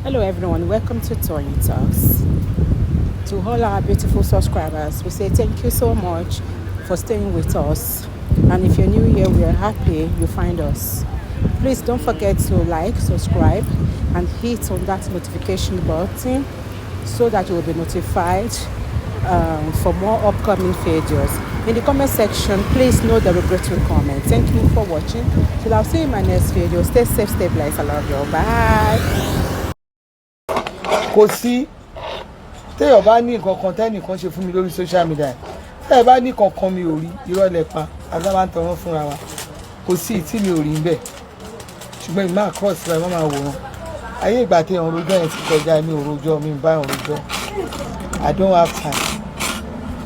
Hello everyone, welcome to Toyeen Talks. To all our beautiful subscribers, we say thank you so much for staying with us. And if you're new here, we are happy you find us. Please don't forget to like, subscribe, and hit on that notification button so that you will be notified for more upcoming videos. In the comment section, please note the regretful comment. Thank you for watching. Till I'll see you in my next video. Stay safe, stay blessed. I love you. Bye. Kò sí téèyàn bá ní nǹkan kan tẹ́nìkan ṣe fún mi lórí social media, tẹ́ ẹ bá ní kankan mi ò rí, irọ́ lẹ pa. Àgbà máa ń tọrọ fúnra wa. Kò sí tí mi ò rí bẹ́ẹ̀, ṣùgbọ́n ìmọ̀ cross báyìí, wọ́n máa wòran. Ayé ìgbà téèyàn rojọ́ yẹn ti kọjá. Mi ò rojọ́, mi ò bá yàn rojọ́. I don't have time.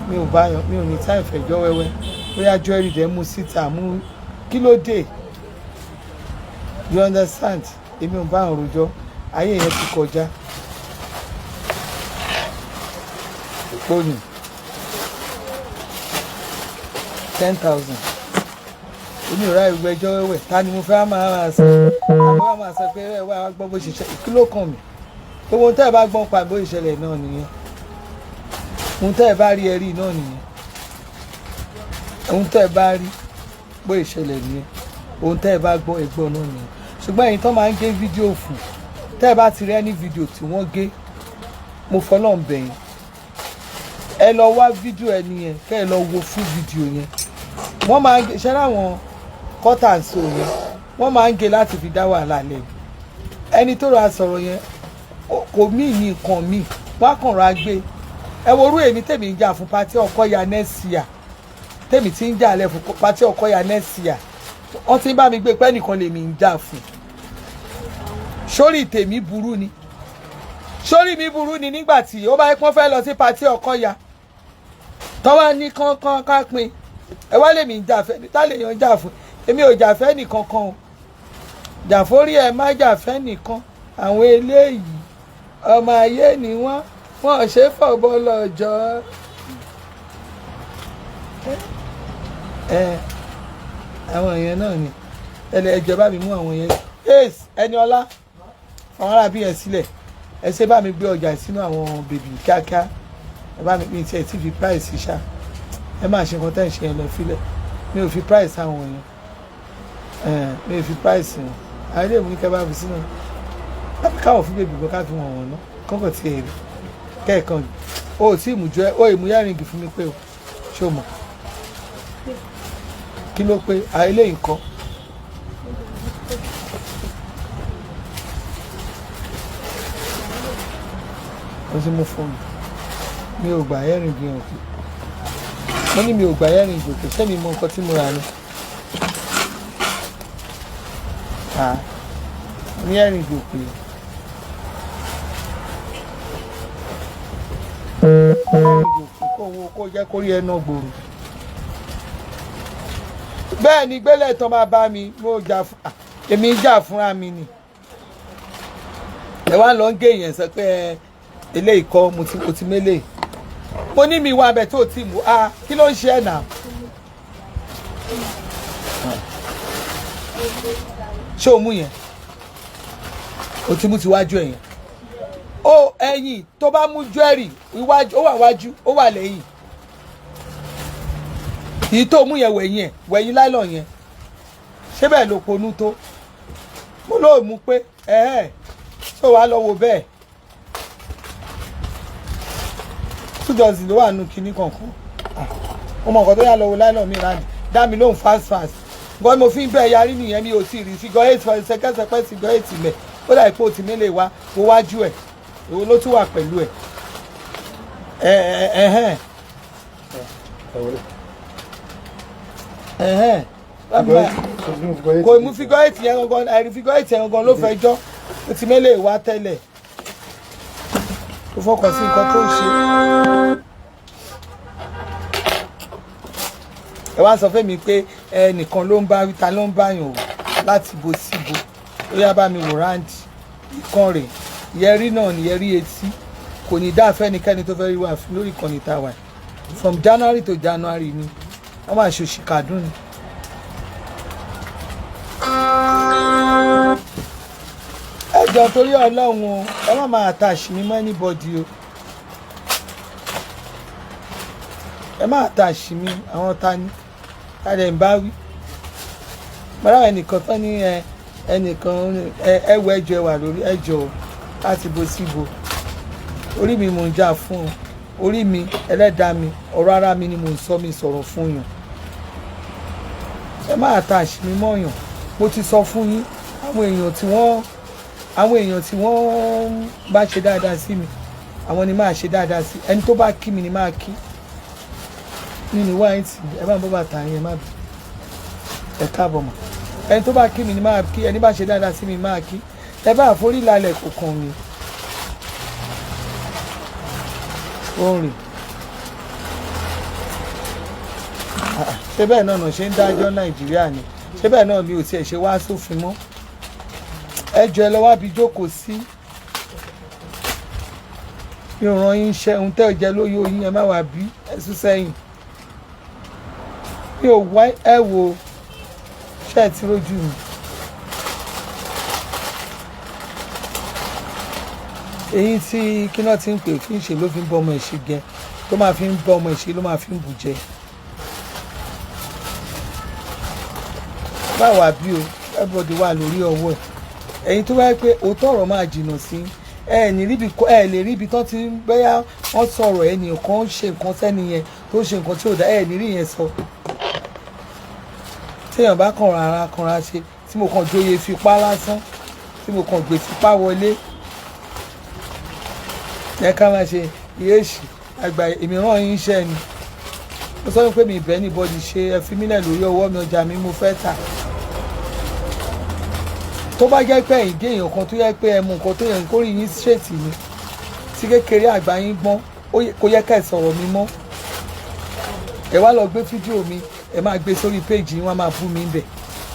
Mi ò bá yàn, mi ò ní time fẹ̀jọ́ wẹ́wẹ́. Bóyá jewelry dẹ̀ mú síta mú, kí ló dé? You understand? Èmi ò bá yàn rojọ́, ayé yẹn ti kọjá. Pony 10,000. Èmi ò ráyè gbọ́ ẹjọ́ wẹ́wẹ́. Ta ni mo fẹ́ máa sọ? Ta ni wọ́n máa sọ pé ẹ wá gbọ́ bó ṣe ṣẹlẹ̀? Kí ló kàn mí? Gbogbo ohun tẹ́ ẹ bá gbọ́n pa bó ṣe ṣẹlẹ̀ náà nìyẹn. Ohun tẹ́ ẹ bá rí, ẹ rí náà nìyẹn. Ohun tẹ́ ẹ bá rí bó ṣe ṣẹlẹ̀ nìyẹn. Ohun tẹ́ ẹ bá gbọ́, ẹ gbọ́ náà nìyẹn. Ṣùgbọ́n ẹ̀yin tó máa ń gé fídíò fún, tẹ́ ẹ bá ti rí ẹni fídíò tí wọ́n gé, mo fọlọ́run bẹ̀ yín, ẹ lọ wá fídíò ẹni yẹn, kẹ́ ẹ lọ wo fún fídíò yẹn. Wọ́n máa ń gé ṣẹ́ láwọn cut and sew yẹn, wọ́n máa ń gé láti fi dá wàhálà lẹ̀. Ẹni tó ra sọ̀rọ̀ yẹn kò mí ní nǹkan míì, wọ́n á kàn ra gbé. Ẹ wo orú èmi tèmi ń jà fún party Ọkọya next year, tèmi ti ń jà lẹ̀ fún party Ọkọya next year, wọ́n ti ń bá mi gbé pẹ́ nìkan lèmi ń jà fún. Sórí tèmi burú ni, sórí mi burú ni. Nígbà tí ó bá yẹ kó fẹ́ lọ sí party Ọkọya, tọ́wọ́ ní kánkán ká pin, ẹ wá lèmi ń jà fẹ́. Tá lè yàn jà fún? Èmi ò jà fẹ́ nìkan kan o. Jà fórí ẹ, má jà fẹ́ nìkan. Àwọn eléyìí, ọmọ ayé ni wọ́n, wọ́n ṣe fọ̀bọ lọ́jọ́ ẹ. Àwọn èèyàn náà ni ẹlẹ ẹjọ bá mi mú àwọn yẹn. Ace ẹni ọlá, àwọn arábí yẹn sílẹ̀. Ẹ ṣe bá mi gbé ọjà sínú àwọn bèbí kíákíá. Ẹ bá mi pín tí ẹ ti fi price ṣá. Ẹ máa ṣe nǹkan tẹ́ ń ṣe yẹn lọ, sílẹ̀. Mi ò fi price àwọn yẹn, mi ò fi price wọn. Àwọn ilé ìwé ní kẹ́ bá fi sínú káwọn fún bèbí gan, ká fi wọ̀n wọ̀n ná kọ́kọ́ tí ẹ rí kẹ́ẹ̀kan. O ò tí ì mú jọ ẹ, o ì mú earring fún mi pé o ṣé o mọ̀ kí ló pé àwọn eléyìí kọ́. Ó ti mú fóònù mi, ò gbà earring yẹn òkè. Mo ní mi ò gbà earring òkè. Ṣé mi mọ nǹkan tí mo rà ni? Ní earring òkè, earring òkè, kó wo kó jẹ́ kó rí ẹ náà gbòòrò. Bẹ́ẹ̀ ni gbélé tán máa bá mi. Mo jà fún èmi, jà fúnra mi ni. Ẹ wá lọ ń gé èèyàn sọ pé ẹ eléyìí kọ́. Mo ti mélé, mo ní mi wá abẹ tó ti mú a. Kí ló ń ṣe ẹ̀ náà? Ṣé o mú yẹn? O ti mú tiwájú ẹ̀ yẹn o. Ẹ̀yìn tó bá mú jewelry, iwájú ó wà, wájú ó wà, lẹ́yìn èyí tó mú yẹn, wẹ̀yìn ẹ̀, wẹ̀yìn láìlọ̀ yẹn. Ṣé bẹ́ẹ̀ ló ponú tó? Mo lóò mú pé ẹ̀ẹ́ ṣó wàá lọ wo bẹ́ẹ̀. 2 dozen ló wà nù kinní kankan. Mo mọ nǹkan tó yà lọ wo láìlọ̀ mi rà ní. Dá mi lóhùn fast fast. Nǹkan mo fi ń bẹ́ẹ̀ yarí nìyẹn. Mi ò tí ì rí figure eight for ṣẹkẹsẹpẹ, figure eight mẹ́. Ó dà pé o ti mélèé wá. Wo wájú ẹ̀, èwo ló tún wà pẹ̀lú ẹ̀? Ẹ̀ ẹ̀hẹ́n ẹ̀hẹ́n, kò mú figure eight yẹn gangan. Àìrí figure eight yẹn gangan ló fẹ́ jọ́. O ti mélèé wá tẹ́lẹ̀. Kò fọkàn sí nǹkan tó ń ṣe. Ẹ wá sọ fẹ́mi pé ẹnìkan ló ń bá ta, ló ń bá yàn o láti bo síbo. Ó yá, bá mi wò ráǹdì ìkan rè. Yẹrí náà ni yẹrí etí. Kò ní dá fẹ́nikẹ́ni tó fẹ́ rí wà lórí ìkànnì tá a wà. From January to January ni wọ́n máa ṣe òṣìkàdún ni. Ẹ Jọ̀ọ́, torí Ọlọ́run o, ẹ má máa attach mi mọ́ anybody o. Ẹ má attach mi. Àwọn ta ni ta lẹ̀ ń bá wí? Bọ́lá ẹnìkan tán ní ẹ ẹnìkan ẹ ẹ wọ ẹjọ́, ẹ wà lórí ẹjọ́ o, láti bo síbo. Orí mi mò ń jà fún o, orí mi, ẹlẹ́dàá mi, ọ̀rọ̀ ara mi ni mò ń sọ, mi sọ̀rọ̀ fún yàn. Ẹ má attach mi mọ́yàn. Mo ti sọ fún yín, àwọn èèyàn tí wọ́n bá ṣe dáadáa sí mi, àwọn ni máa ṣe dáadáa sí. Ẹni tó bá kí mi ni máa kí nínú white. Ẹ má bọ́ bàtà yẹn, má bì. Ẹ káàbọ̀ mọ́. Ẹni tó bá kí mi ni máa kí, ẹni bá ṣe dáadáa sí mi máa kí. Ẹ bá àforí lálẹ́, kò kàn mí. Ó ń rìn. Ṣé bẹ́ẹ̀ náà ṣe ń dájọ́ Nàìjíríà ni? Ṣé bẹ́ẹ̀ náà mi ò tiẹ̀ ṣe wá sófin mọ́? Ẹ jọ, ẹ lọ wá bí jókòó sí. Mi ò ràn yín iṣẹ́. Ohun tẹ́ ẹ jẹ lóyún oyin, ẹ má wá bí ẹ sún sẹ́yìn. Mi ò wá. Ẹ wo, ṣé ẹ ti rójú mi? Èyí tí kíná ti ń pè kí n ṣe ló fi ń bọ́ ọmọ ẹ̀ ṣe gẹ, tó máa fi ń bọ́ ọmọ ẹ̀ ṣe ló máa fi ń bù jẹ. Báwa bí o, everybody wà lórí ọwọ́ ẹ̀. Ẹ̀yin tó bá yẹ pé òótọ́ ọ̀rọ̀ máa jìnnà sí ẹ ní ríbi, ẹ lè ríbi tán ti ń bẹ́yà wọ́n sọ̀rọ̀, ẹnì kan ń ṣe nǹkan sẹ́ni yẹn tó ṣe nǹkan tí ò dá, ẹ ní rí yẹn sọ. Téèyàn bá kàn rárá kanra ṣe, tí mo kàn joyè fipá lásán, tí mo kàn gbé fipá wọlé, ẹ ká máa ṣe ìyéèṣì àgbà. Èmi ràn yín iṣẹ́ ni. Mo sọ pé mi ìbẹ́ ní bọ́dì ṣe. Ẹ fi mílẹ̀ lórí ọwọ́ mi, ọjà mi mo fẹ́ tà. Tó bá jẹ́ pé ẹ̀yin dé èèyàn kan tó yẹ pé ẹ mú nǹkan tó yẹ kó rí yín straight ni, tí kékeré àgbà yín gbọ́n, kò yẹ ká ẹ sọ̀rọ̀ mi mọ́. Ẹ wá lọ gbé fídíò mi, ẹ máa gbé sórí péjì yín, wọ́n máa bú mi bẹ̀.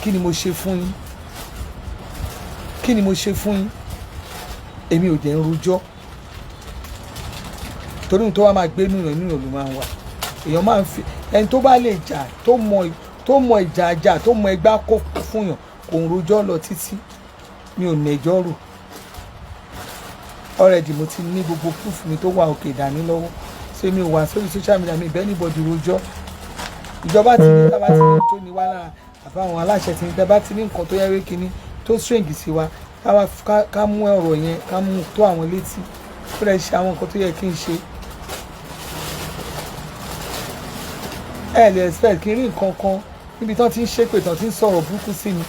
Kí ni mo ṣe fún yín? Kí ni mo ṣe fún yín? Èmi ò jẹ́ ń rojọ́, torí ohun tó wá máa gbé nínú nínú ló máa ń wà. Èèyàn máa ń fi ẹni tó bá lè jà, tó mọ ìjà jà, tó mọ ẹgbá kó fún yàn, kò ń rojọ́ lọ títí. Mi ò nẹjọ́ rò. Already mo ti ní gbogbo proof mi tó wà òkè ìdání lọ́wọ́. Ṣé mi ò wà sórí social media mi bẹ́ẹ̀ anybody rojọ́? Ìjọba ti ní tábà ti ní tó ní wá lára, àbáwọn aláṣẹ ti ní tẹ́ bá ti ní nǹkan tó yẹ wé kínní tó strange sí wa, ká mú ọ̀rọ̀ yẹn, ká mú tó àwọn létí, kó lè ṣe àwọn nǹkan tó yẹ kí n ṣe. Ẹ lè expect kí n rí nǹkan kan níbi tán ti ń ṣépè, tán ti ń sọ̀rọ̀ burúkú sí mi,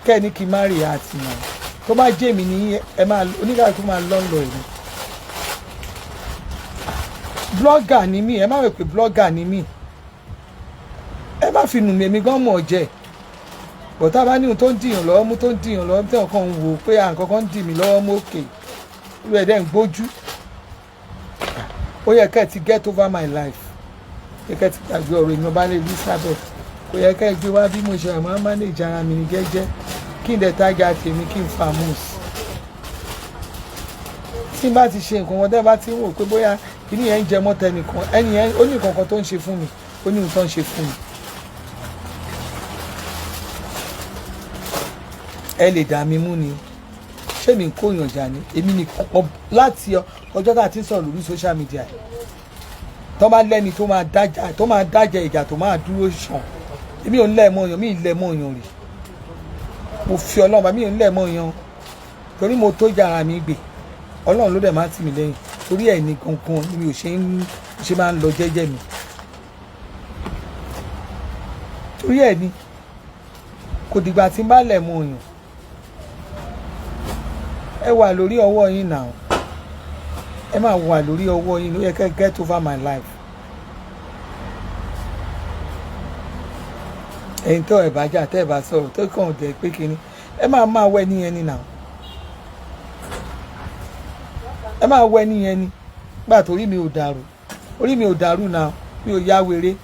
kẹ́ ẹ ní kí n má rí àtì mọ̀. Tó bá jẹ́ èmi ní, ẹ máa oníkàlùkù máa lọ́ lọ. Èmi blogger ni mí. Ẹ má rò pé blogger ni mí, ẹ má fi nù mí. Èmi gan mọ̀ jẹ́ bọ̀tá bá ní ohun tó ń dìyàn lọ́wọ́ mú, tó ń dìyàn lọ́wọ́, tí ọkàn ń wò pé à nǹkan kan ń dì mí lọ́wọ́ mú òkè irú ẹ̀ dẹ́ ń gbójú. Ó yẹ kẹ́ ẹ ti get over my life, yẹ kẹ́ ẹ ti gbàgbé ọ̀rọ̀ èèyàn bá lè Elizabeth. Kò yẹ kẹ́ ẹ gbé wá bí mo ṣe àmọ́ manage ara mi ní jẹ́jẹ́, kí n dẹ̀ tájà tèmi, kí n fa mousse. Tí n bá ti ṣe nǹkan wọn, tẹ́ bá ti ń wò pé bóyá kíní yẹn ń jẹ mọ́ tẹnìkan, ẹni yẹn ó ní nǹkan kan tó ń ṣe fún mi, ó ní nǹkan tó ń ṣe fún mi. Ẹ lè dà mí mú ni. Ṣé mi ń kóyàn jà ni? Èmi nìkan láti ọjọ́ tá a ti ń sọ̀rọ̀ lórí social media, tó bá lẹ́ni tó máa dájà, tó máa dájà ìjà, tó máa dúró ṣàn, èmi ò ń lẹ̀ mọ́ yàn. Mi ì lẹ̀ mọ́ yàn rí. Mo fi Ọlọ́run bá mi ò ń lẹ̀ mọ́ yàn, torí mo tó jà ara mi gbè. Ọlọ́run ló dẹ̀ máa tì mí lẹ́yìn. Torí ẹ̀ ní gangan ni mi ò ṣe ń ṣe máa ń lọ jẹ́jẹ́ mi. Torí ẹ̀ ni kò dìgbà tí n bá lẹ̀ mọ́ yàn. Ẹ wà lórí ọwọ́ yín náà, ẹ máa wà lórí ọwọ́ yín. Ló yẹ kẹ́ get over my life. Ẹ̀yin tó ẹ̀ bá jà, tẹ́ ẹ̀ bá sọ̀rọ̀, tó kàn dẹ̀ pé kínní, ẹ máa wẹ́ ní yẹn ni náà. Ẹ máa wẹ́ ní yẹn ni gbà tó orí mi ò dàrú, orí mi ò dàrú náà. Mi ò ya wèrè.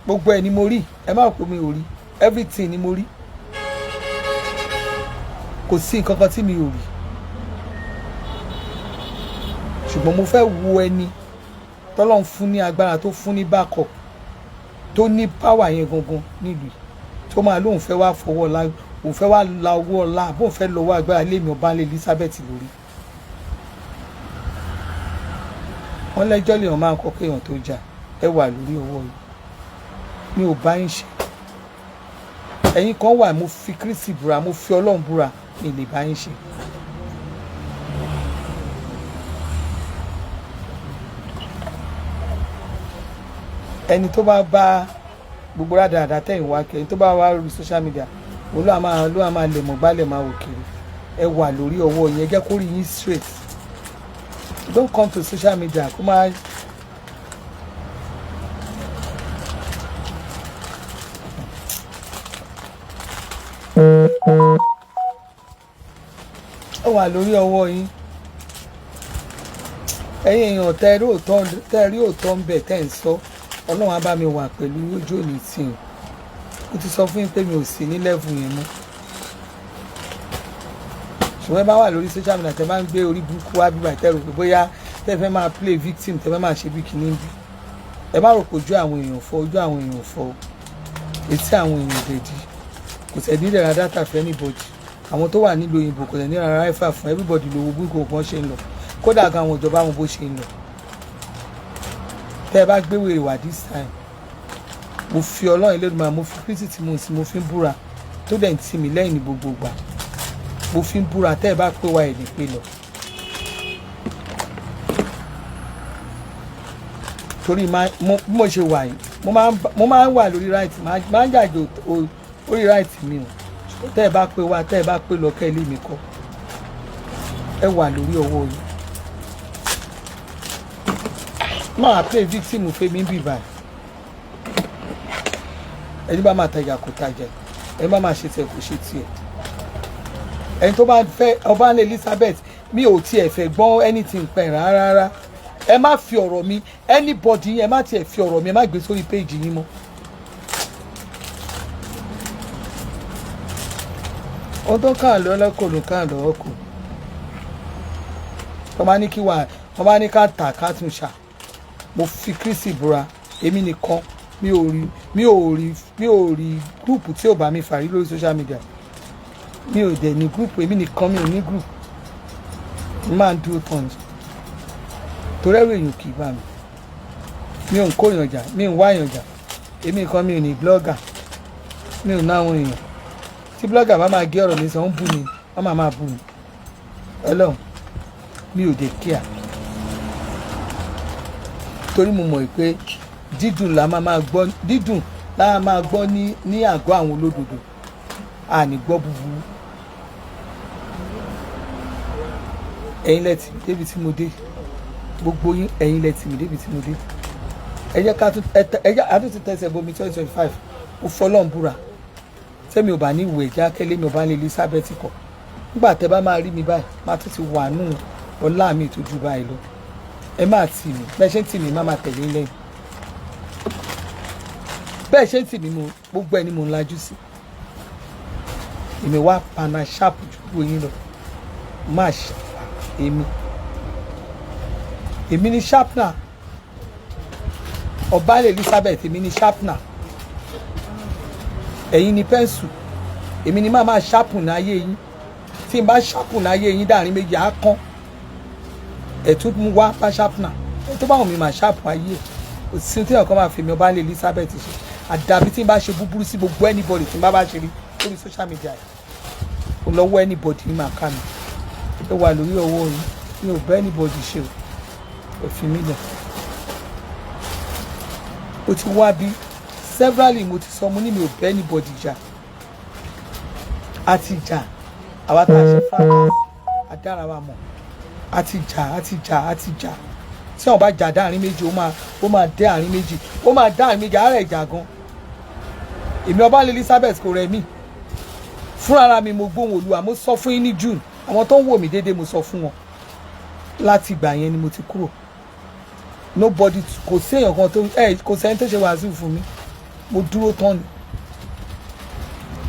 Gbogbo ẹ̀ ni mo rí. Ẹ má pè mi ò rí. Everything ni mo rí. Kò sí nǹkan kan tí mi ò rí, ṣùgbọ́n mo fẹ́ wo ẹni tọ́lọ́run fún ní agbára, tó fún ní backup, tó ní power yẹn gangan nílùú yìí, tó máa lóun fẹ́ wá fọwọ́ la Òun fẹ́ wá la owó ọlá, bóun fẹ́ lọ́wọ́ agbára lé mi Ọbalẹ̀ Elizabeth lórí. Wọ́n lẹ́jọ́ lèèyàn máa ń kọ́ kéèyàn tó jà. Ẹ wà lórí ọwọ́ yìí, mi ò bá ń ṣe. Ẹ̀yin kan wà, mo fi Kristi búra, mo fi Ọlọ́run búra, mi lè bá ń ṣe. Ẹni tó bá bá gbogbo rádaràdà tẹ̀yìn wá kiri, ẹni tó bá wá lórí social media, òun ló máa lè mọ̀ gbálẹ̀ máa wò kiri. Ẹ wà lórí ọwọ́ yẹn, jẹ́ kó rí yín straight. Don't come to social media kó máa. Ó wà lórí ọwọ́ yín. Ẹ̀yin èèyàn, tẹ́ rí òótọ́ ń bẹ̀ tẹ́ ń sọ, Ọlọ́run á bá mi wà pẹ̀lú ojú òní tì í. Mo ti sọ fún yín pé mi ò sí ní level yẹn mọ́, ṣùgbọ́n ẹ bá wà lórí social media, tẹ́ bá ń gbé orí burúkú wá bíbá, tẹ́ rò pé bóyá tẹ́ fẹ́ máa play victim, tẹ́ fẹ́ máa ṣe bí kìíní bí, ẹ má rò pé ojú àwọn èèyàn fọ́. Ojú àwọn èèyàn fọ́, etí àwọn èèyàn dẹ̀dí. Kò sẹ̀ ní ìdẹ̀ra data fún anybody. Àwọn tó wà nílùú òyìnbó, kò sẹ̀ ní ìrara ráìfà fún everybody lówó bí kò kàn ṣe ń lọ. Kódà gan, àwọn ìjọba wọn bó ṣe ń lọ. Tẹ́ ẹ bá gbé wèrè wá this time, mo fi Ọlọ́run Elédùmarè, mo fi Kristi tí mo sì mo fi ń búra, tó dẹ̀ ń tì mí lẹ́yìn ní gbogbo ìgbà, mo fi ń búra, tẹ́ ẹ bá pé wa ẹ̀ ní pé lọ. Torí bí mo ṣe wà yìí, mo máa ń wà lórí right, máa ń jàjò orí right mi o. Tẹ́ ẹ bá pé wa, tẹ́ ẹ bá pé lọ, kẹ́ ẹ lé mi kọ́. Ẹ wà lórí ọwọ́ yìí, máa play victim fẹ́mi bí báyìí. Ẹni bá máa tajà kò tajà, ẹni bá máa ṣe tiẹ̀ kò ṣe tiẹ̀. Ẹni tó bá fẹ́ Ọbalẹ̀ Elizabeth, mi ò tiẹ̀ fẹ́ gbọ́ anything pẹ̀ rárá rárá. Ẹ má fi ọ̀rọ̀ mi, anybody, ẹ má tiẹ̀ fi ọ̀rọ̀ mi, ẹ má gbé sórí page yín mọ́. Ohun tó kàn lọ́ lọ́kọ̀ ló kàn lọ́wọ́ kù. Wọ́n bá ní kí wà, wọ́n bá ní ká tà ká tún ṣà. Mo fi Kristi búra, èmi nìkan, mi ò rí group tí ò bá mi fà rí lórí social media. Mi ò dẹ̀ ní group, èmi nìkan, mi ò ní group. Mo máa ń dúró tán ni, torí ẹ̀rù èèyàn kì í bá mi. Mi ò ń kó èèyàn jà, mi ò ń wá èèyàn jà. Èmi nìkan, mi ò ní blogger, mi ò ná àwọn èèyàn. Tí blogger bá máa gé ọ̀rọ̀ mi sọ, ń bú mi, wọ́n máa máa bú mi. Ọlọ́run, mi ò dé kíá, torí mo mọ̀ pé dídùn la máa máa gbọ́, dídùn la máa gbọ́ ní àgọ́ àwọn olódodo, a ní gbọ́ búburú. Ẹ̀yin lẹ tì mí débi tí mo dé, gbogbo yín, ẹ̀yin lẹ tì mí débi tí mo dé. Ẹ jẹ́ ká tún ẹ jẹ́ àtúntì ti tẹ̀sẹ̀ bomi 2025. Ó fọlọ́n búra, tẹ́mi ò bá ní ìwé ẹ̀já kẹ́lẹ́ mi ò bá ní Elizabeth kọ̀. Nígbà tẹ́ bá máa rí mi báyìí, máa tún ti wà nù ọlá mi tó ju báyìí lọ. Ẹ máa tì mí, bẹ́ẹ̀ ṣe ń tì mí, má máa tẹ̀lé lẹ́yìn. Bẹ́ẹ̀ ṣe ń tì mí, mo gbogbo ẹ̀ ni mo ń lajú sí. Èmi wá pana sharp ju gbogbo yín lọ. Má ṣe èmi, èmi ni sharpener. Ọbalẹ̀ Elizabeth, èmi ni sharpener, ẹ̀yin ni pencil. Èmi ni máa máa sharpen ayé yín. Tí n bá sharpen ayé yín dáàrin méjì, á kán. Ẹ̀tún mú wá bá sharpener ẹ̀ tó bá wọn mi máa sharpen ayé ẹ̀. Kò sí tí ọ̀kan máa fi mi Ọbalẹ̀ Elizabeth ṣe, àdàbí tí n bá ṣe búburú sí gbogbo anybody tí n bá bá ṣe rí lórí social media yìí. Kò lọ́wọ́ anybody ní màá ká mi. Ẹ wà lórí ọwọ́ yín, mi ò bá anybody ṣe o. Ẹ fi mí lẹ̀. O ti wá bí severally, mo ti sọ, mo ní mi ò bá anybody jà. A ti jà, àwa tá a ṣe fracas, a dára wa mọ̀. A ti jà, a ti jà, a ti jà. Tí àwọn bá jà dáàrin méjì, ó máa dé àárín méjì, ó máa dá àárín méjì àárẹ̀ ìjà gan. Èmi Ọbalẹ̀ Elizabeth, kò rẹ̀ mí fúnra mi. Mo gbóhùn Olúwa, mo sọ fún yín ní June. Àwọn tó ń wò mí déédéé, mo sọ fún wọn. Láti ìgbà yẹn ni mo ti kúrò. Nobody, kò sí èèyàn kan tó ẹ, kò sẹ́ni tó ṣe wàásù fún mi. Mo dúró tán ni.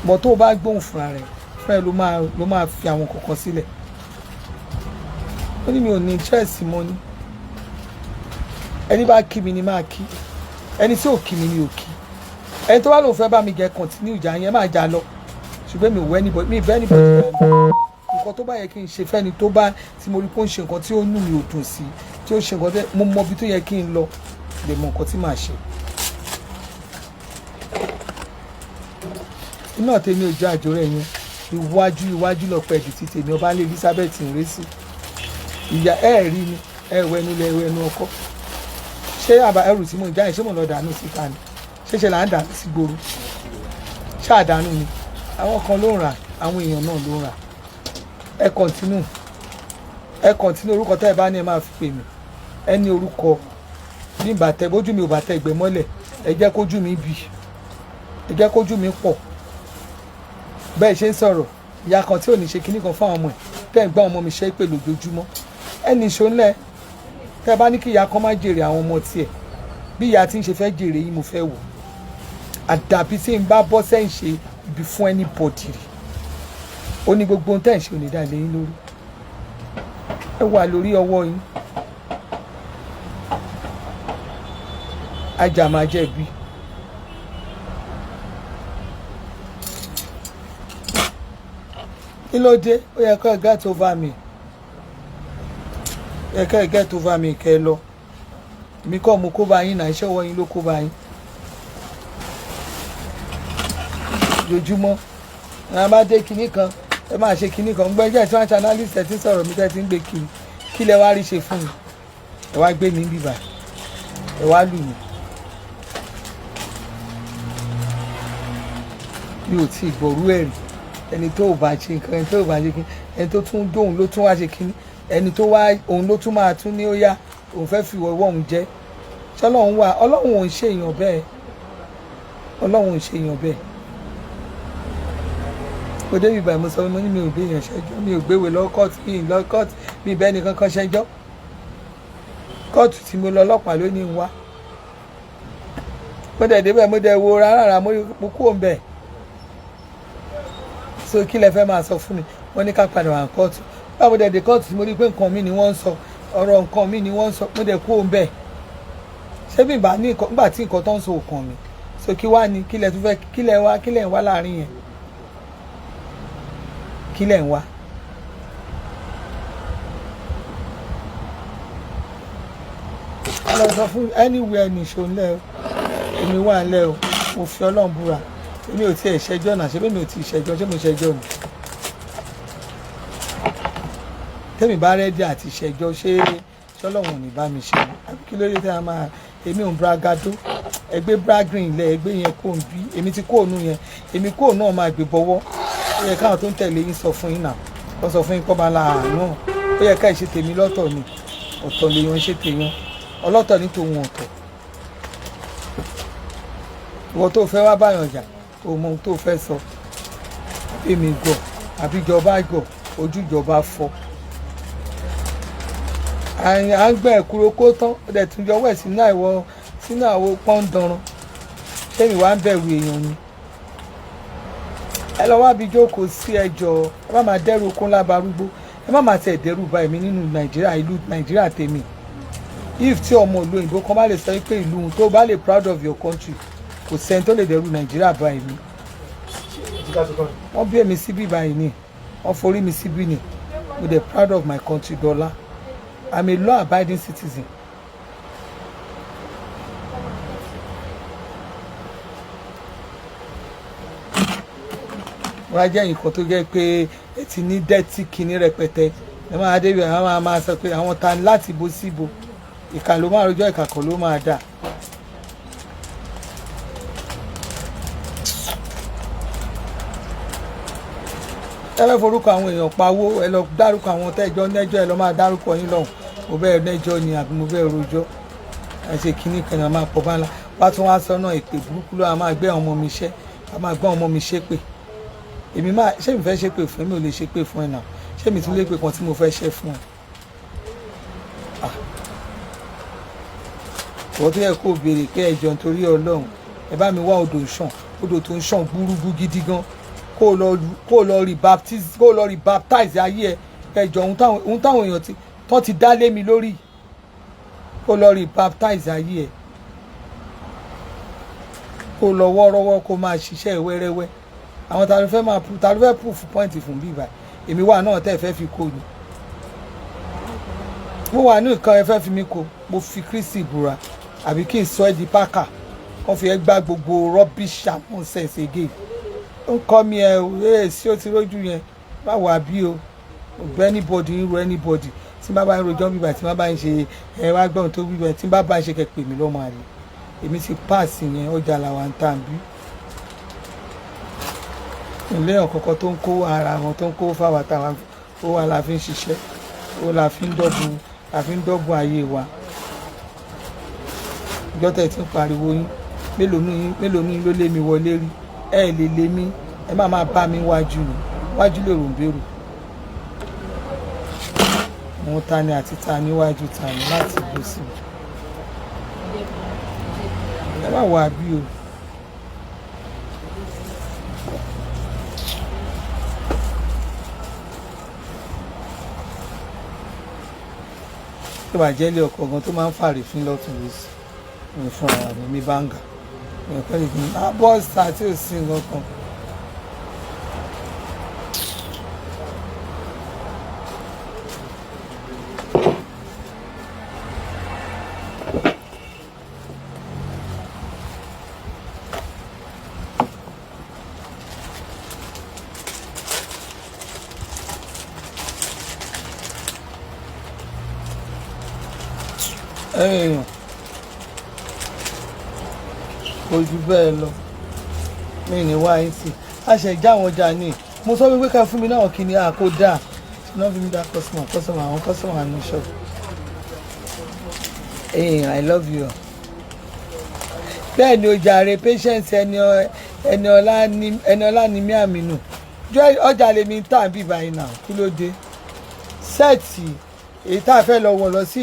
Bọ̀ tó o bá gbóhùn fúnra rẹ̀, fúnra ẹ̀ ló máa fi àwọn kọ̀ọ̀kan sílẹ̀. Ó ní mi ò ní interest mọ́ ní. Ẹni bá kí mi ni máa kí, ẹni tí ò kí mi ni ò kí. Ẹni tó bá lòun fẹ́ bá mi gẹ continue ìjà yẹn, máa jà lọ. Ṣùgbọ́n mi ò wẹ́ anybody, mi ì bẹ́ anybody jà mí. Nǹkan tó bá yẹ kí n ṣe fẹ́ni tó bá tí mo rí pé ó ń ṣe nǹkan tí ó nù mí ò dùn sí, tí ó ṣe nǹkan tó mo mọ ibi tó yẹ kí n lọ, lè mọ nǹkan tí màá ṣe. Iná tèmi ò jẹ́ àjò rẹ̀ yẹn. Iwájú iwájú lọ́pọ̀ ẹ̀dì tí tèmi ọba lé Elizabeth ń ré sí. Ìyá ẹ̀ rí ni ẹ wẹnu lẹ wẹnu ọkọ. Ṣé àbá ẹrù tí mò ń já yẹn, ṣé mò ń lọ dànù síta ni? Ṣé ṣe là ń dànù sí gbòòrò? Ṣáàdánù ni? Àwọn kan ló ń rà, àwọn èèyàn náà ló ń rà. Ẹ continue, ẹ continue. Orúkọ tẹ́ ẹ bá ní, ẹ máa fi pè mí. Ẹ ní orúkọ bí n bá tẹ bójú mi ò bá tẹ ẹgbẹ́ mọ́lẹ̀, ẹ jẹ́ kójú mi bì, ẹ jẹ́ kójú mi pọ̀. Bẹ́ẹ̀ ṣe ń sọ̀rọ̀, ìyá kan tí ò ní ṣe kinní kan fún àwọn ọmọ ẹ̀, tẹ́ ń gbá ọmọ mi ṣe é pè lójoojúmọ́, ẹ ní ìṣó ńlẹ̀. Tẹ́ bá ní kí ìyá kan má jèrè àwọn ọmọ tiẹ̀, bí ìyá tí ń ṣe fẹ́ jèrè yìí, mo fẹ́ wò. Àdàbí tí n bá bọ́ sẹ́yìn ṣe ibi fún anybody rí. Ó ní gbogbo ohun tẹ́ ń ṣe ò ní dá lé yín lórí. Ẹ wà lórí ọwọ́ yín. Ajá máa jẹ̀bi. Kí ló dé? Ó yẹ kó ẹ get over me, ó yẹ kó ẹ get over me. Kẹ́ ẹ lọ. Èmi kọ́ mo kó bá yín náà, iṣẹ́ ọwọ́ yín ló kó bá yín. Lójúmọ́ ẹ bá dé kinní kan, ẹ máa ṣe kinní kan. Gbẹ́jẹ́ tí wọ́n ṣe analyst, ẹ ti ń sọ̀rọ̀ mi, tẹ́ ti ń gbé kiri, kí lẹ wá rí ṣe fún mi? Ẹ wá gbé mi bíbà, ẹ wá lù mí. Mi ò tí ì gbọ̀rú ẹ̀rí. Ẹni tó ò bá ṣe nǹkan, ẹni tó ò bá ṣe kinní, ẹni tó tún dóhùn ló tún wá ṣe kinní, ẹni tó wá òun ló tún máa tún ní ó yá, òun fẹ́ fi ọwọ́ òun jẹ́. Ṣọlọ́run wà? Ọlọ́run ò ń ṣe èèyàn bẹ́ẹ̀. Ọlọ́run ò ń ṣe èèyàn bẹ́ẹ̀. Mo débi ìbàdàn, mo sọ, mo ní mi ò gbé èèyàn ṣẹjọ́, mi ò gbéwèé lọ kóòtù, mi ì lọ kóòtù, mi ì bẹ́ẹ̀ nìkan kan ṣẹjọ́. Kóòtù tí mo lọ, ọlọ́pàá ló ní n wá. Mo dẹ̀ débẹ̀, mo dẹ̀ wo rárá, mo kúrò ń bẹ̀. So kí lẹ fẹ́ máa sọ fún mi? Wọ́n ní ká padà wà ní kóòtù. Báwo mo dẹ̀ dé kóòtù, mo rí i pé nǹkan mi ni wọ́n ń sọ, ọ̀rọ̀ nǹkan mi ni wọ́n ń sọ, mo dẹ̀ kúrò ń bẹ̀. Ṣé bí ìbá ní nǹkan nígbà tí nǹkan tó ń sọ òkàn mi? So kí wá ní? Kí lẹ tún fẹ́? Kí lẹ wá? Kí lẹ ń wá láàrin yẹn? Kí lẹ ń wá? Lọ sọ fún anywhere nìṣó ńlẹ o. Èmi wà ńlẹ o. Mo fi Ọlọ́run búra, èmi ò tiẹ̀ ṣẹjọ́ náà. Ṣé mi ò tí ì ṣẹjọ́? Ṣé mo ṣẹjọ́ ni? Tẹ́mi bá ready àti ṣẹjọ́, ṣé ṣọlọ́run ò ní bá mi ṣe? Àbí kí ló dé tí a máa èmi ò ń bragado? Ẹgbẹ́ bragging lẹ ẹgbẹ́ yẹn kò ń bí. Èmi ti kó òun yẹn, èmi kó òun náà máa gbé bọ́wọ́. Ó yẹ káwọn tó ń tẹ̀lé yín sọ fún yín náà, wọ́n sọ fún yín kọ́ máa la àánú. Ó yẹ ká ìṣe tèmi lọ́tọ̀ ni, ọ̀tọ̀ lèèyàn ṣe tèèyàn ọlọ́tọ̀ ní tòun ọ̀tọ̀. Ìwọ tó fẹ́ wá báyàn jà, o mọ ohun tó fẹ́ sọ. Èmi gọ̀ àbí ìjọba gọ̀, ojú ìjọba fọ́. À ń gbẹ́ ẹ̀kúrò kó tán, ó dẹ̀ tún yọwọ́ ẹ̀ sínú àìwọ, sínú àwo pọ́ńdọ̀rán. Ṣé mi wá ń bẹ̀rù èèyàn ni? Ẹ lọ wá bí jókòó sí. Ẹjọ́, ẹ má máa dẹ́rù okun lábarúgbó, ẹ má máa tẹ̀ dẹ́rù bá èmi nínú Nàìjíríà, ìlú Nàìjíríà tèmi. If tí ọmọ ìlú òyìnbó kan bá lè sọ pé ìlú òun, tó bá lè proud of your country, kò sẹ́ni tó lè dẹ́rù Nàìjíríà bá èmi. Wọ́n bí èmi síbí báyìí ni, wọ́n forí mi síbí ni. Mo dey proud of my country dọ́là. I'm a law abiding citizen. Wọ́n á jẹ́ nǹkan tó jẹ́ pé ẹ ti ní dẹ́tí kinní rẹpẹtẹ. Ẹ máa débi, àwọn máa sọ pé àwọn ta ni láti bo síbo. Ìkà ló máa rojọ́, ìkà kan ló máa dà. Ẹ fẹ́ forúkọ àwọn èèyàn pawó, ẹ lọ dárúkọ àwọn tẹ́jọ́ nẹ́jọ́, ẹ lọ máa dárúkọ yín lọ́hùn. Mo bẹ́ẹ̀ nẹ́jọ́ ni àbí mo bẹ́ẹ̀ rojọ́? Ẹ ṣe kinní kan náà máa pọ̀ bá ńlá wá tún wá sọ náà. Ìpè burúkú ló máa gbé àwọn ọmọ mi ṣẹ́, a máa gbé àwọn ọmọ mi ṣépè. Èmi máa ṣé mi fẹ́ ṣépè fún ẹ? Mi ò lè ṣépè fún ẹ náà. Ṣé mi tún lè pè kan tí mo fẹ́ ṣe fún ẹ? Ìwọ tó yẹ kó o béèrè pé ẹjọ́, nítorí Ọlọ́run, ẹ bá mi wá odò ṣàn, odò tó ń ṣàn gbúrúgbú gidi gan, kó o lọ rí baptize ayé ẹ. Ẹjọ́, ohun táwọn èèyàn ti tán ti dá lé mi lórí, kó o lọ rí baptize ayé ẹ, kó o lọ wọ́ọ́rọ́wọ́, kó o máa ṣiṣẹ́ wẹ́rẹ́wẹ́. Àwọn ta ló fẹ́ máa ta ló fẹ́ proof point fún bíbá? Èmi wà náà tẹ́ ẹ fẹ́ fi kó ni. Mo wà ní nǹkan ẹ fẹ́ fi mí kó. Mo fi Kristi búra, àbí kí n sọ ẹ́ di pákà kàn fi ẹ gbá gbogbo rubbish and nonsense again. Ó ń kọ́ mi ẹ o. Ẹ sí ó ti rójú yẹn báwo àbí o ọgbẹ́ anybody ń ro anybody. Tí n bá bá ń rojọ́ bíbá, tí n bá bá ń ṣe ẹ wá gbọ́n tó bíbá, tí n bá bá ń ṣe kẹ pè mí lọ́mọ àlè. Èmi ti páàsì yẹn. Ọjà làwọn ń tà ń bí ilé ọ̀kọ̀ọ̀kan tó ń kó ara wọn, tó ń kó fáwọn táwọn ó wà la fi ń ṣiṣẹ́, ó la fi ń dọ́bù, la fi ń dọ́bù ayé wa. Ìjọ tẹ̀ tí ń pariwo yín, mélòó ní ló lé mi wọlé rí? Ẹ lè lé mi, ẹ má máa bá mi wájú ni wájú lè rò ń bèrò àwọn tani àti tani wájú tani láti bó sí i. Ẹ má wà bí o. Tó bá jẹ́ ilé ọkọ̀ gan tó máa ń fàrè fún lọ́tún lọ́sì mi fún ara mi mi báńgà mi kọ́ lè gbìn á bọ́ọ̀sì àti òsì nǹkan kan. Ẹ̀yìn kò jù bẹ́ẹ̀ lọ. Mi ní wáyé sí a ṣe já àwọn ọjà ní. Mo sọ wípé ká fún mi náà kí ni a kò dáa náà fi mi dá customer, customer, àwọn customer ní shop. Ẹ̀yìn, I love you. Bẹ́ẹ̀ ni o jàre, Patience. Ẹni ọlá ni mí àmínú ọjà lèmi ń tà bí báyìí náà. Kí ló dé? Set èyí tá a fẹ́ lọ wọ̀ lọ sí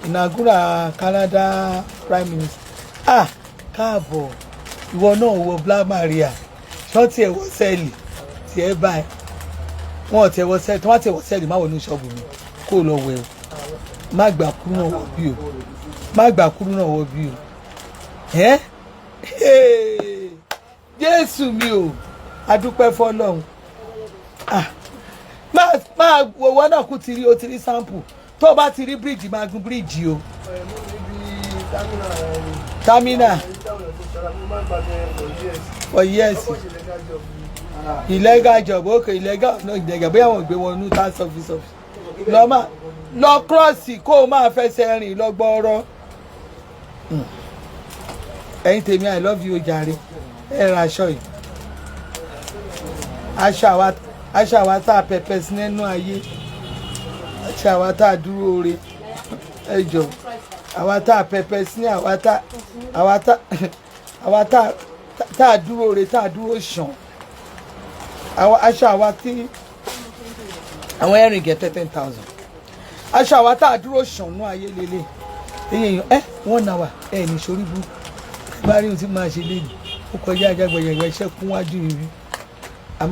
inaugural Canada Prime Minister. Ah, káàbọ̀. Ìwọ náà wọ Black Maria ṣọ́ọ̀tì ẹ̀ wọ sẹ́ẹ̀lì tí ẹ báyìí. Wọn ò tẹ̀ wọ sẹ́ẹ̀lì tí wọ́n tẹ̀ wọ sẹ́ẹ̀lì. Má wọ ní ṣọ́ọ̀bù mi kó o lọ wẹ̀ o. Má gbà kúrú náà wọ bí o, má gbà kúrú náà wọ bí o. Ẹ́ Jésù mi o, adúpẹ́ fọlọ́run. Ah, máa máa wọ́n náà kú ti rí o, ti rí sample. Tó o bá ti rí bíríìjì, máa gun bíríìjì o. Terminal for years. Illegal job, okay, illegal, no illegal. Bóyá wọn gbé wọn ní tax office lọ, máa lọ cross kó o máa fẹsẹ̀ rìn lọ gbọ́ọ́rọ́. Ẹ̀yin tèmi, I love you jàre. Ẹ ra aṣọ yìí, aṣọ àwa tá a pẹpẹ sí nínú ayé, aṣọ àwa tá a dúró re. Ẹ jọ, àwa tá a pẹpẹ sí, àwa tá a dúró re, tá a dúró ṣàn, aṣọ àwa tí àwọn ẹ̀rìn gẹ̀ 10,000, aṣọ àwa tá a dúró ṣàn nú ayé lélẹ̀. Èyàn ẹ one hour ẹ ní sórí burúkú bá rí ohun tí máa ṣe léyìí. Ó kọjá ajágbẹ̀yẹ̀gbẹ̀ iṣẹ́ kún wájú mi rí. A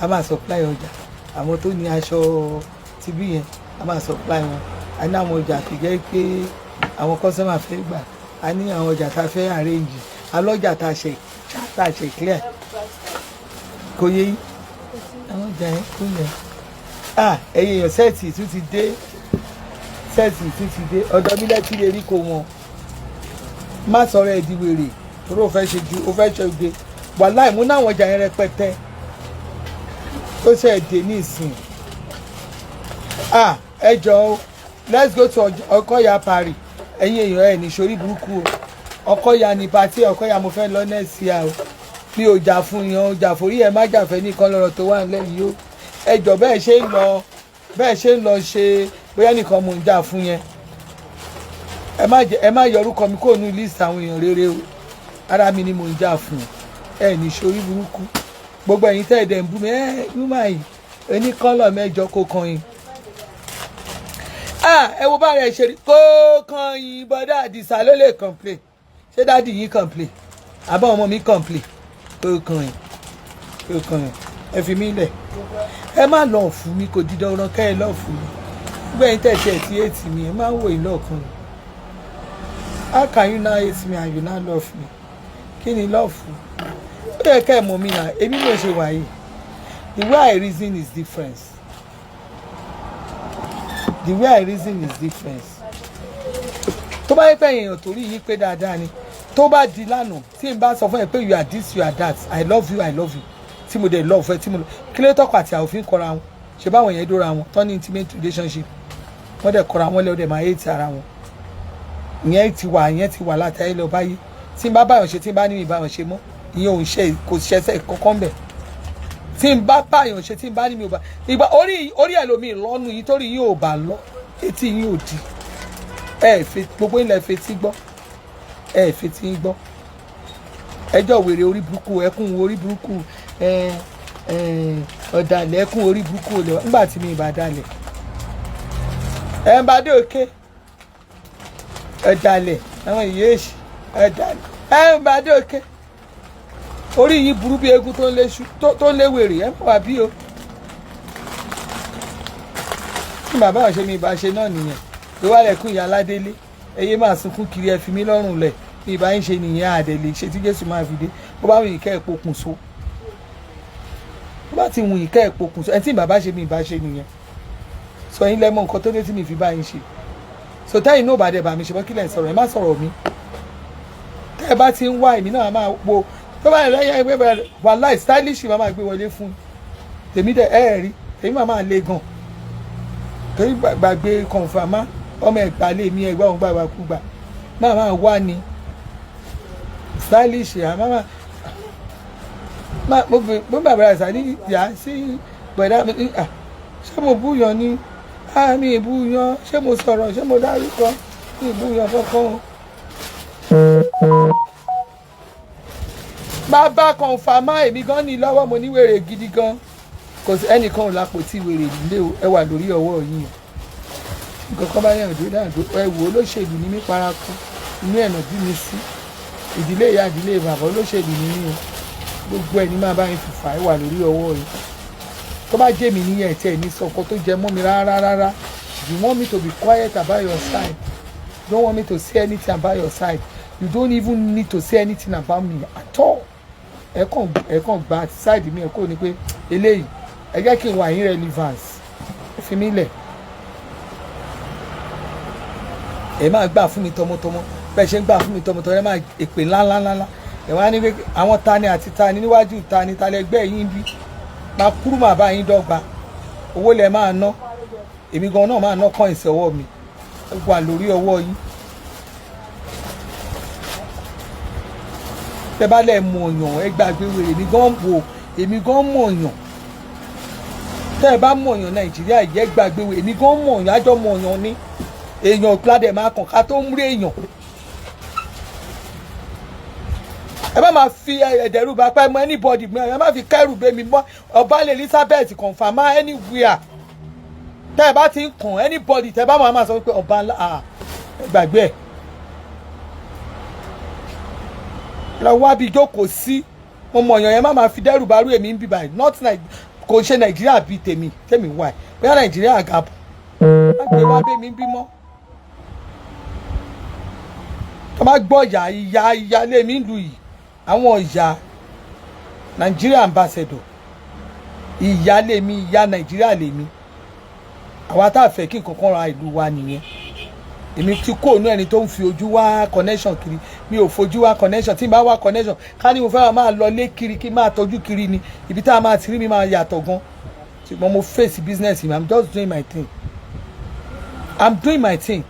máa supply ọjà. Àwọn tó ní aṣọ tibí yẹn, a máa supply wọn. A ní àwọn ọjà tó jẹ́ pé àwọn customer fẹ́ gbà. A ní àwọn ọjà tá a fẹ́ arrange alọ́jà tá a ṣe clear. Kò yé yín? Àwọn ọjà yẹn kò yẹ. Ah, ẹ̀yin èèyàn, set tún ti dé, set tún ti dé. Ọ̀dọ̀ mi lẹ́tí lè rí kó wọn. Má sọ̀rọ̀ ẹ̀ di wèrè torí o fẹ́ ṣe ju o fẹ́ ṣe oge. Wàláì, mú náwọn ọjà yẹn rẹpẹtẹ tó ṣe dé ní ìsìn. Ah, ẹ jọ̀ọ́, let's go to Ọkọ̀yà Paris. Ẹ̀yin èèyàn, ẹ̀ ní sórí burúkú o. Ọkọ̀yà ní party Ọkọ̀yà mo fẹ́ lọ next year o. Mi ò jà fún yan o, jà forí ẹ má jàfẹ́ nìkan lọ́rọ̀ tó wà nílẹ̀ yìí o. Ẹ jọ̀ọ́, bẹ́ẹ̀ ṣe ń lọ ṣe bóyá nìkan mò ń jà fún yẹn. Ẹ má yọ orúkọ mi kó nu list àwọn èèyàn rere o. Ara mi ni mò ń jà fún. Ẹ ní sórí burúkú. Gbogbo ẹ̀yin tẹ́ ẹ̀ dẹ̀ ń bú mi, ẹ wúmà yìí oníkọ́lọ̀ mẹ́jọ kó kan yín. Ah, ẹ wo bá rẹ̀ ṣe rí kó kan yín. Bọ́dá Àdìsá ló lè complain. Ṣé daddy yín complain? Àbá ọmọ mi complain? Kó kan yín, kó kan yín. Ẹ fi mí lẹ̀, ẹ má lọ fún mi. Kò dídán ọ̀ràn kẹ́ ẹ lọ fún mi. Gbogbo ẹ̀yin tẹ̀ ṣe ẹ̀ tí hate mi, ẹ má wò yín lọ́ọ̀kan ni. How can you now hate me and you now love me? Kí ni love? Ó yẹ ká ẹ mọ̀ mí náà. Èmi ló ṣe wà yìí. The way I reason is different. The way I reason is different. Tó bá yẹ pé èèyàn torí yín pé dáadáa ni, tó bá di lánàá tí n bá sọ fún ẹ pé you are this, you are that, I love you, I love you, tí mo dẹ̀ love ẹ, tí mo kí ló tọkọ àti àwọn òfin kọra wọn, ṣe báwọn yẹn dóra wọn tán ní intimate relationship, wọ́n dẹ̀ kọra wọn lẹ́, ó dẹ̀ máa hate ara wọn. Ìyẹn ti wà, ìyẹn ti wà láti ayé lọ báyìí. Tí n bá báyọ̀ ṣe, tí n bá ní mi báyọ̀ ṣe mọ́, ìyẹn ò ń ṣe, kò ṣẹṣẹ kankan bẹ̀. Tí n bá báyọ̀ ṣe, tí n bá ní mi ò bá ìgbà orí ẹlòmíì lọ́nu yìí, torí yín ò bá lọ, etí yín ò di. Ẹ fi gbogbo ilẹ̀ fetí gbọ́, ẹ fetí gbọ́ ẹjọ́ wèrè, orí burúkú, ẹkún orí burúkú, ẹ ẹ ọ̀dàlẹ̀, ẹkún orí burúkú olè. Nígbà tí mi ì bá dalẹ̀, ẹ ń bá dé òkè ọ̀dàlẹ̀, àwọn ìyéèṣì ọ̀dàlẹ̀, ẹ ń bá dé òkè. Orí yín burú bí eégún tó ń lé tó ń lé wèrè. Ẹ ń bọ̀ wá bí o. Tí bàbá ọ̀ṣẹ́ mi ìbá ṣe náà nìyẹn ló wá lẹ́kùn ìyá aládélé. Ẹ yé máa sunkún kiri, ẹ fi mí lọ́rùn lẹ̀. Bí ìbá ń ṣe nìyẹn, àdẹ̀lẹ̀ ṣe tí Jésù máa fi dé. Bó bá wù yín kẹ́ ẹ̀ pokùnso, bó bá ti wù yín kẹ́ ẹ̀ pokùnso. Ẹ tí bàbá ṣe mi ìbá ṣe nìyẹn, sọ yín lẹ́mọ̀ nǹkan tó dé tí mi fi bá yín ṣe. So tẹ́yìn náà bá dẹ̀ bá mi ṣe bọ́, kílẹ̀ sọ̀rọ̀, ẹ má sọ̀rọ̀ mi. Tẹ́ ẹ bá ti ń wá èmi náà máa wo tó bá yẹn lẹ́yìn ẹgbẹ́ bẹ̀rẹ̀ wàláì, stylish máa máa gbé wọlé fún tèmi dẹ̀. Ẹ rí tèmi máa máa le gan torí gbàgbé confirm ọmọ ẹ̀gbá lé mi, ẹ̀gbá òun gbàgbà kúgbà máa máa wá ni stylish. Àmọ́ máa mo fi mo bàbá rẹ̀ sàní yà sí bọ̀dá mi. Ṣé mo búyan ni? Mi ìbúyan. Ṣé mo sọ̀rọ̀? Ṣé mo dárúkọ? Mi ìbúyan kankan o. Bàbá confirm èmi gan ní lọ́wọ́, mo ní wèrè gidi gan. Kò sí ẹnìkan ò lápò tí wèrè nílé o. Ẹ wà lórí ọwọ́ yín o. Nǹkan kan bá yàn dúró dáàdó. Ẹ wò, olóṣèlú ní mí paraku inú ẹ̀nà bí mi sí ìdílé ìyá, ìdílé bàbá, olóṣèlú ní mí o. Gbogbo ẹ̀ ní máa bá yín fìfà. Ẹ wà lórí ọwọ́ yín. Tó bá jẹ́ mi níyẹn, tí ẹ̀ ní sọ ọkọ tó jẹ mọ́ mi rárá rárá. You want me to be quiet about your side, you don't want me to say anything about your side. You don't even need to say anything about me at all. Ẹ kàn gba side mi, ẹ kò ní pé eléyìí, ẹ jẹ́ kí n wà irrelevance. Ẹ fi mí lẹ̀, ẹ máa gbà fún mi tọmọtọmọ. Bẹ́ẹ̀ ṣe ń gbà fún mi tọmọtọmọ, ẹ máa èpè ńláńláńlá. Ẹ wá ní pé àwọn tani àti tani níwájú tani talẹ́gbẹ́ yín bí máa kúrú, màá bá yín dọ́gba. Owó lẹ máa ná, èmi gan náà máa ná coins ọwọ́ mi. Ẹ wà lórí ọwọ́ yín. Tẹ bá lẹ̀ mọ̀ ọ̀yàn, ẹ gbàgbé wèrè. Èmi gan wò, èmi gan mọ̀ ọ̀yàn. Tẹ́ ẹ bá mọ̀ ọ̀yàn Nàìjíríà yìí, ẹ gbàgbé wèrè. Èmi gan mọ̀ ọ̀yàn, àjọ mọ̀ ọ̀yàn ni. Èèyàn ládẹ̀ máa kàn ká tó ń rí èèyàn. Ẹ má máa fi ẹ̀dẹ̀rù bá pẹ́ mọ́ anybody. Ẹ má fi kẹ́rù bẹ́ mi mọ́. Ọba Elizabeth confirm anywhere tẹ́ ẹ bá ti ń kàn anybody, tẹ́ ẹ bá máa máa sọ pé ọba ẹ gbàgbé ẹ̀. Lọ wá bí jókòó sí. Mo mọ̀ ọ̀yàn yẹn, má máa fi dẹ́rù bá rú èmi ń bí báyìí. Not kò ṣe Nàìjíríà bíi tèmi tèmi wà ẹ̀, bóyá Nàìjíríà gàbọ̀ má gbé wá bẹ́ẹ̀ mi ń bímọ. Tó bá gbọ́ ìyá ìyá ìyá lé mi ń lu yìí, àwọn ìyá Nàìjíríà ambassador, ìyá lé mi, ìyá Nàìjíríà lé mi. Àwa tá a fẹ́ kí nǹkan kan ra ìlú wa nìyẹn. Èmi ti kó ònú ẹni tó ń fi ojú wá connection kiri. Mi ò fojú wá connection. Tí n bá wá connection, ká ní mo fẹ́ máa lọ lé kiri, kí n máa tọ́jú kiri ni, ibi tá a máa ti rí mi máa yàtọ̀ gan. Ṣùgbọ́n mo face business mi. I'm just doing my thing, I'm doing my thing.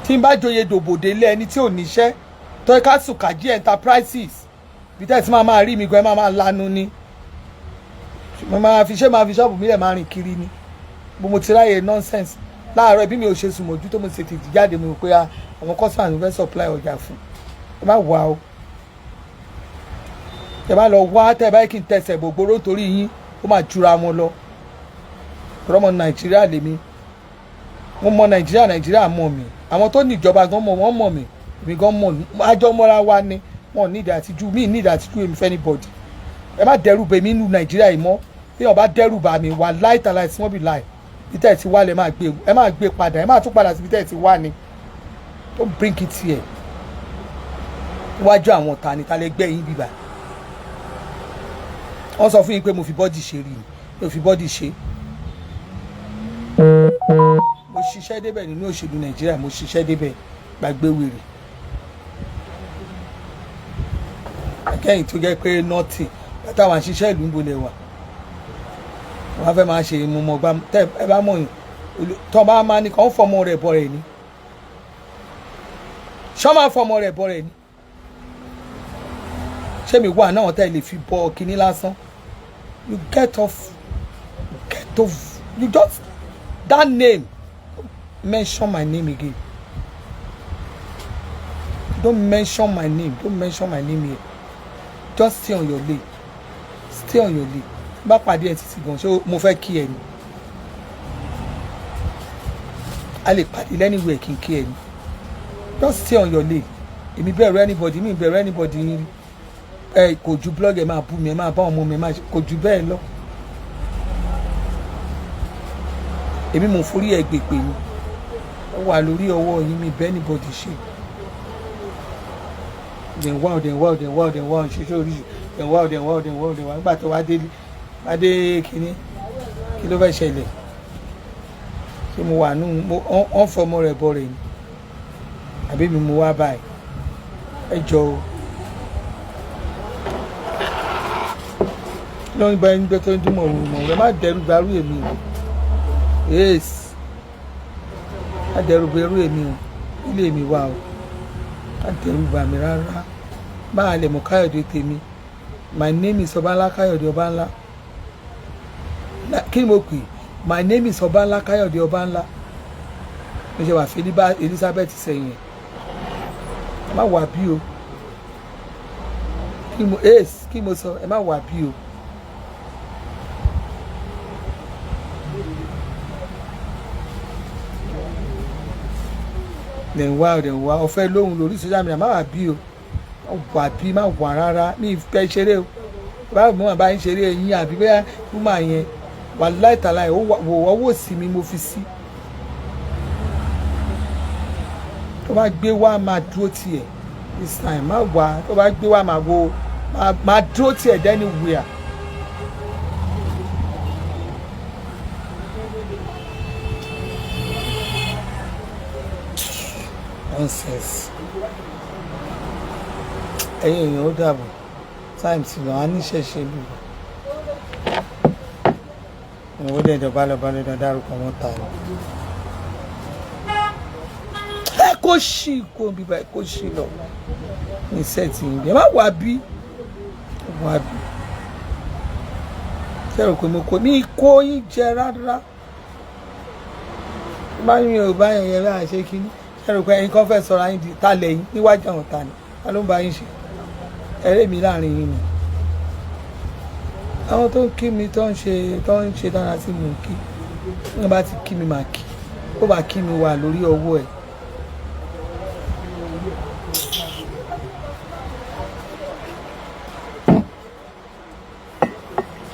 Tí n bá joyè dòbòdè lé ẹni tí ò níṣẹ́ tọ́ka Sùkàjí Enterprises, ibi tẹ́ ẹ ti máa máa rí mi gan, ẹ máa máa lanu ni. Mo máa fi ṣé máa fi ṣọ́ọ̀bù mi lẹ̀ máa rìn kiri ni. Bó mo ti ráyè nonsense láàárọ̀ bí mi ò ṣe sùn mọ́jú tó mo ṣe tètè jáde, mo rò pé àwọn customers mo fẹ́ supply ọjà fún. Ẹ má wà o. Ẹ bá lọ wá tẹ́ ẹ bá kí n tẹsẹ̀ gbogbooro torí yín, ó máa jura wọn lọ. Ọmọ Nàìjíríà lèmi, mo mọ Nàìjíríà, Nàìjíríà mọ̀ mí. Àwọn tó ní ìjọba gan mọ̀ wọ́n, mọ̀ mí, èmi gan mọ̀ mí. Àjọ mọ́ra wa ni wọn ní ìdí àtijú mí, ní ìdí àtijú èmi fẹ́ anybody. Ẹ má dẹ́rù bèmí nínú Nàìjíríà yìí mọ́. Bí wọn bá dẹ́rù bà mí, wà láì tàlà tí wọ́n bí láì bí tẹ́ ẹ ti wá lẹ̀, máa gbé, ẹ máa gbé padà, ẹ máa tún padà síbi tẹ́ ẹ ti wá ni. Don't bring it here. Níwájú àwọn ta ni ta lè gbẹ́ yín bíbá? Wọ́n sọ fún yín pé mo fi body ṣe rí, mo fi body ṣe. Mo ṣiṣẹ́ débẹ̀ nínú òṣèlú Nàìjíríà, mo ṣiṣẹ́ débẹ̀. Gbàgbé wèrè akẹ́yìn tó jẹ́ pé nọ́ọ̀tì táwọn àṣìṣe ìlú ń bolẹ̀ wà, wọ́n fẹ́ máa ṣe mú mọ́ gbá. Tẹ́ ẹ bá mọ̀ yín tó bá máa ní kàn fọmọ rẹ̀ bọ̀ rẹ̀ ni, ṣọ́ máa fọmọ rẹ̀ bọ̀ rẹ̀ ni. Ṣé mi wà náà tẹ́ lè fi bọ kínní lásán? You get off, get off. You just that name, mention my name again. Don't mention my name, don't mention my name here. Just stay on your lane, stay on your lane. Bá pàdé ẹ títí gan, ṣé mo fẹ́ kí ẹ ni? A lè pàdé lẹ́nìwẹ̀ẹ́ kí n kí ẹ ni. Just stay on your lane. Èmi bẹ̀rù anybody? Mi bẹ̀rù anybody yín rí. Ẹ kò ju blog, ẹ máa bú mi, ẹ máa bá ọmọ mi, ẹ máa kò ju bẹ́ẹ̀ lọ. Èmi mò ń forí ẹ gbèpè ni, ó wà lórí ọwọ́ yín. Mi bẹ́ẹ̀ anybody ṣe. Dẹ̀ wá, dẹ̀ wá, dẹ̀ wá, dẹ̀ wá, ṣiṣẹ́ oríṣi, dẹ̀ wá, dẹ̀ wá, dẹ̀ wá, dẹ̀ wá. Nígbà tó wá dé, wá dé kínní, kí ló fẹ́ ṣẹlẹ̀? Ṣé mo wà nù? Mo wọ́n fọmọ rẹ̀ bọ̀ rẹ̀ ni, àbí mi mo wá báyìí? Ẹ jọ o, ló ń bá ẹni gbé tó ń dún mọ̀rún mọ̀rún. Ẹ má dẹrù barú èmi o. Yes, má dẹrù barú èmi o. Ilé mi wà o, má dẹrù bà mí rárá. Máa lè mọ Káyọ̀dé tèmi. My name is Ọbánlá Káyọ̀dé Ọbánlá. Kí ni mo pè? My name is Ọbánlá Káyọ̀dé Ọbánlá. Mo ṣe wà fún Elizabeth sẹ́yìn. Ẹ má wà bí o. Kí mo ace? Kí mo sọ? Ẹ má wà bí o. Dẹ̀ ń wá, dẹ̀ ń wá ọ̀fẹ́ lóhùn lórí social media. Má wà bí o, má wà bí, má wà rárá. Mi fẹ́ ṣeré o. Báwo mo bá ń ṣeré eyín àbí bẹ́ẹ̀ fún yẹn wà láìtàláì wò ọwọ́ sí mi, mo fi sí. Tó bá gbé wá, máa dúró tiẹ̀. This time, má wà. Tó bá gbé wá, máa wo, máa dúró tiẹ̀ anywhere. Nonsense. Ẹ̀yin èèyàn, ó dàbọ̀. Time ti lọ, a níṣẹ́ ṣe bíbọ̀. Ìwọ́n dẹ̀ dọ̀bálẹ̀ balẹ̀ dọ̀ dárúkọ wọn ta ni. Ẹ kó ṣì kó bíbá, ẹ kó ṣì lọ ní set yìí bí. Ẹ má wà bí, wà bí. Ṣé ẹ rò pé mo kó mi kó yín jẹ rárá? Bá mi ò bá yẹn yẹn láà ṣe kínní. Ṣé ẹ rò pé ẹ̀yin kan fẹ́ sọ̀rọ̀ ayín di ta lẹ́yìn níwájú àwọn ta ni? Ta ló ń bá yín ṣe eré mi láàrin yín ni? Àwọn tó ń kí mi, tó ń ṣe dára sí mi, ń kí. Wọ́n bá ti kí mi, máa kí. Ó bá kí mi, wà lórí ọwọ́ ẹ̀.